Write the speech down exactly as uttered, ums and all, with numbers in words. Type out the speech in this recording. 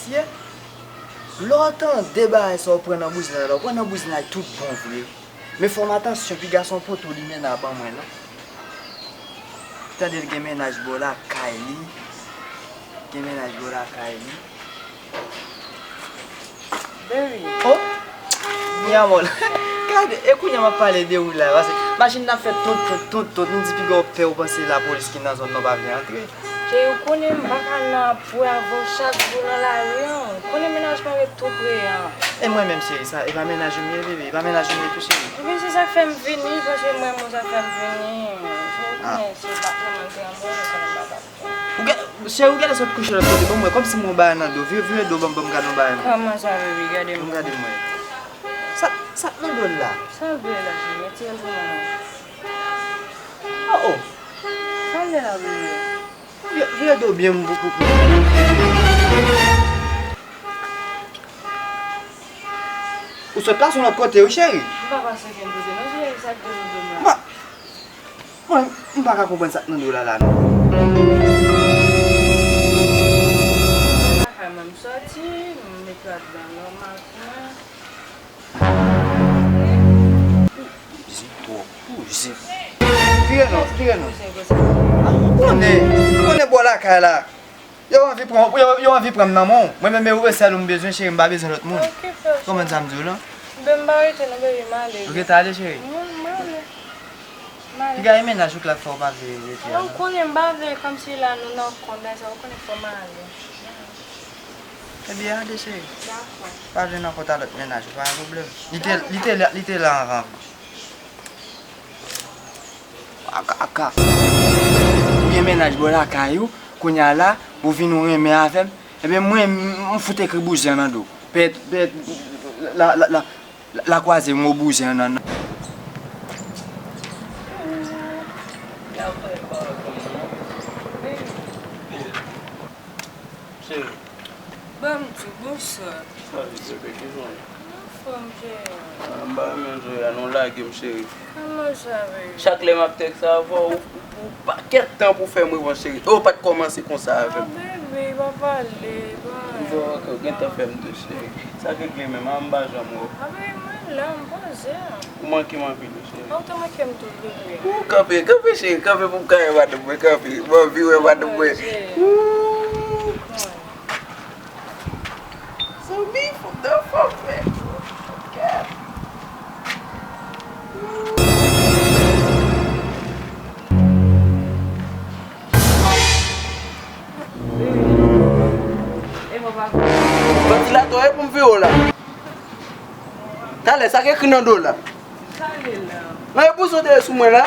Mesye, lè w tande bagay sa w pran nan bouzina la, w pran nan bouzina tout bon vre. Men fò m atansyon, piga se yon poto limena ban mwen non. Tande l gen mennaj bò lakay li. Gen mennaj bò lakay li. Baby. Oh! Mi amor. Gade, e kounye a m ap pale de ou la, paske machin nan ap fè tout, tout, tout, tout. M di piga w pè, ou panse lapolis ki nan zòn nan pa vle antre. Cheri, ou konnen m pa ka nan apre avè w chak jou nan lari an. Ou konnen mennaj mwen ret tou pre an. E mwen menm, cheri, sa, e pa mennaj ou m ye, bebe, e pa mennaj ou m ye tou, cheri. Ebyen, se sa k fè m vini, paske mwen menm, sa k fè m vini. Ou konnen, se pa mwen ki anmwe, se mwen pa ka. Ou gen, cheri, ou genlè sot kouche lòt kote, ban m wè, kòmsi m wè yon bagay nan do, vire, vire do, ban m, ban m gade yon bagay nan. Kòman sa, bebe, gade m. Ban m gade m wè. Sa, sa k nan do l la? Sa l vle la, cheri, retire l pou mwen non. Oh, oh. Sa l vle la, bebe? Vire, vire do byen m pou, pou, pou. Ou sot pase yon lòt kote, wi, cheri. M pa pase okenn kote non, cheri, sa k gen nan do m la? Mwen, m pa ka konprann sa k nan do w la, la, non. Lakay mwen, m sòti, m met rad la nòmal pou mwen. Ou bouzen twòp, ou bouzen. Vire non, vire non. Ah, ou konnen, ou konnen bò lakay la. Yo anvi pran, yo, yo anvi pran m nan men w. Mwen menm, e ou sèl ou m bezwen, cheri, m pa bezwen lòt moun. Ok, frè. Konprann sa m di w lan? Ben, m pa rete non, baby, m ale. Ou gentan ale, cheri? Wi, m ale. M ale. Piga e mennaj ou k la k fè w pa vle rete a, non? Ou konnen m pa vle, kòmsi la nou nan kont sa, ou konnen fò m ale. Ebyen, ale, cheri. Dakò. Pa vle nan kont a lòt mennaj ou, pa gen pwoblèm. Li te, li te la, li te la anvan. Aka, aka. Ou gen mennaj bò lakay ou, kounye a la, ou vin ou renmen avè m. Ebyen, mwen, m, m fout ekri bouzen nan do w. Pèt, pèt, la, la, la, la, la kwaze m, ou bouzen nan, nan. Cheri. Ban m di w, bonswa. Salut, bebe, kijan w ye? Anfòm, cheri. Ah, m pa renmen jan w ye a non, lage m, cheri. Kòman sa, bebe? Chak lè m ap tèks avè w, ou, ou, ou pa gen tan pou fè m reponn, cheri. E w pa t kòmanse konsa avè m. Ah, bebe, pa pale, pa. M fè w, ou gentan fè m tou, cheri. Sa k regle menm, a, m pa janm wè w. Ah, bebe, mwen la, m poze a. Ou manke m anpil, wi, cheri. Ou te manke m tou, bebe. Ou kanpe, kanpe, cheri, kanpe pou m ka wè madanm mwen, kanpe. M anvi wè madanm mwen. Ou. Zanmi, fout nan fòm, frè. Ventilatè e pou m vire w la. Talè, sa k ekri nan do w la? Nan e bouzen w te ye sou mwen la?